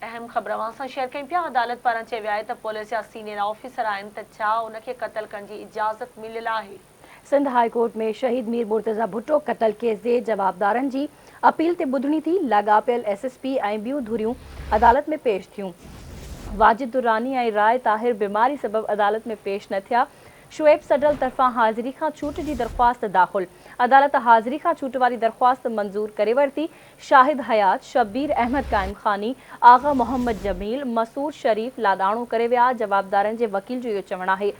اهم خبر اوهان سان شيئر ڪيون پيا، عدالت پاران چيو ويو آهي ته پوليس جا سينيئر آفيسر آهن ته ڇا ان کي قتل ڪرڻ جي اجازت مليل آهي؟ سنڌ هاء ڪورٽ ۾ شهيد مير مرتضيٰ ڀٽو قتل ڪيس جي جوابدارن جي اپيل تي ٻڌڻي ٿي، لاڳاپيل ايس ايس پي ۽ ٻيون ڌريون عدالت ۾ پيش ٿيون. واجد دراني ۽ راء طاهر بيماري سبب عدالت ۾ پيش نه ٿيا، شعيب سڊل طرفان حاضري کان ڇوٽ جي درخواست داخل، عدالت حاضري کان ڇوٽ واري درخواست منظور ڪري ورتي، شاهد حيات، شبير احمد قائمخاني، آغا محمد جميل، مسعود شريف لاڏاڻو ڪري ويا، جوابدارن جي وڪيل جو اهو چوڻ آهي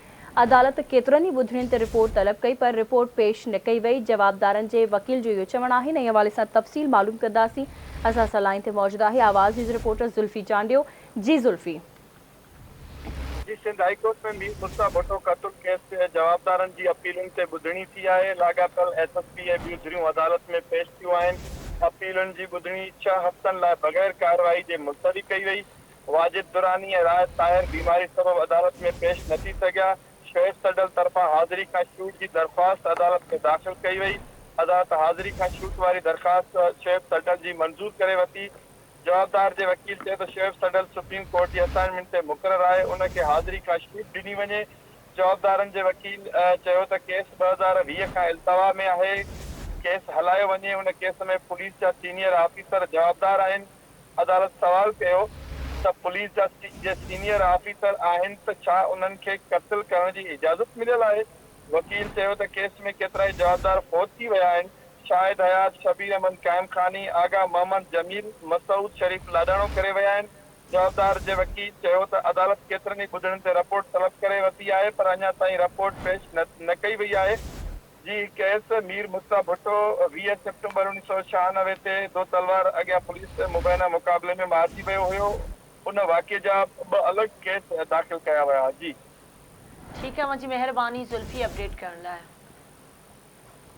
عدالت ڪيترن ئي ٻڌڻين تي رپورٽ طلب ڪئي پر رپورٽ پيش نه ڪئي وئي، جوابدارن جي وڪيل جو اهو چوڻ آهي، انهي حوالي سان تفصيل معلوم ڪنداسين، اسان سان لائين تي موجود آهي آواز نيوز رپورٽر زلفي چانڊيو، جي زلفي. جي سنڌ هائي ڪورٽ ۾ مير مرتضيٰ ڀٽو قتل ڪيس جي جوابدارن جي اپيلن تي ٻڌڻي ٿي آهي، لاڳاپيل ايس ايس پي ۽ ٻيون ڌريون عدالت ۾ پيش ٿيون آهن، اپيلن جي ٻڌڻي ڇهه هفتن لاء بغير ڪارروائي جي ملتوي ڪئي وئي، واجد دراني ۽ راء طاهر بيماري سبب عدالت ۾ پيش نه ٿي سگهيا، شعيب سڊل طرفان حاضري کان ڇوٽ جي درخواست عدالت ۾ داخل ڪئي وئي، عدالت حاضري کان ڇوٽ واري درخواست شعيب سڊل جي منظور ڪري ورتي. جوابدار جي وڪيل چيو ته شعيب سڊل سپريم ڪورٽ جي اسائنمينٽ تي مقرر آهي، ان کي حاضري کان ڇوٽ ڏني وڃي. جوابدارن جي وڪيل چيو ته ڪيس 2020 کان التوا ۾ آهي، ڪيس هلايو وڃي، ان ڪيس ۾ پوليس جا سينيئر آفيسر جوابدار آهن. عدالت سوال ڪيو ته پوليس جا جي سينيئر آفيسر آهن ته ڇا انهن کي قتل ڪرڻ جي اجازت مليل آهي؟ وڪيل چيو ته ڪيس ۾ ڪيترائي جوابدار فوت ٿي ويا آهن، شاهد حيات، شبير احمد قائم خاني، آغا محمد جميل، مسعود شريف لاڏاڻو ڪري ويا آهن. جوابدار جي وڪيل چيو ته عدالت ڪيترن ئي ٻڌڻين تي رپورٽ طلب ڪري ورتي آهي پر اڃا تائين رپورٽ پيش نه ڪئي وئي آهي. جي ڪيس مير مرتضيٰ ڀٽو 20 سيپٽمبر 1996 تي دو تلوار اڳيان پوليس مبينا مقابلي ۾ مارجي ويو هيو، ان واقعي جا ٻه الڳ ڪيس داخل ڪيا ويا. جي. ٺيڪ آ اوهان جي مهرباني زلفي اپڊيٽ ڪرڻ لاء.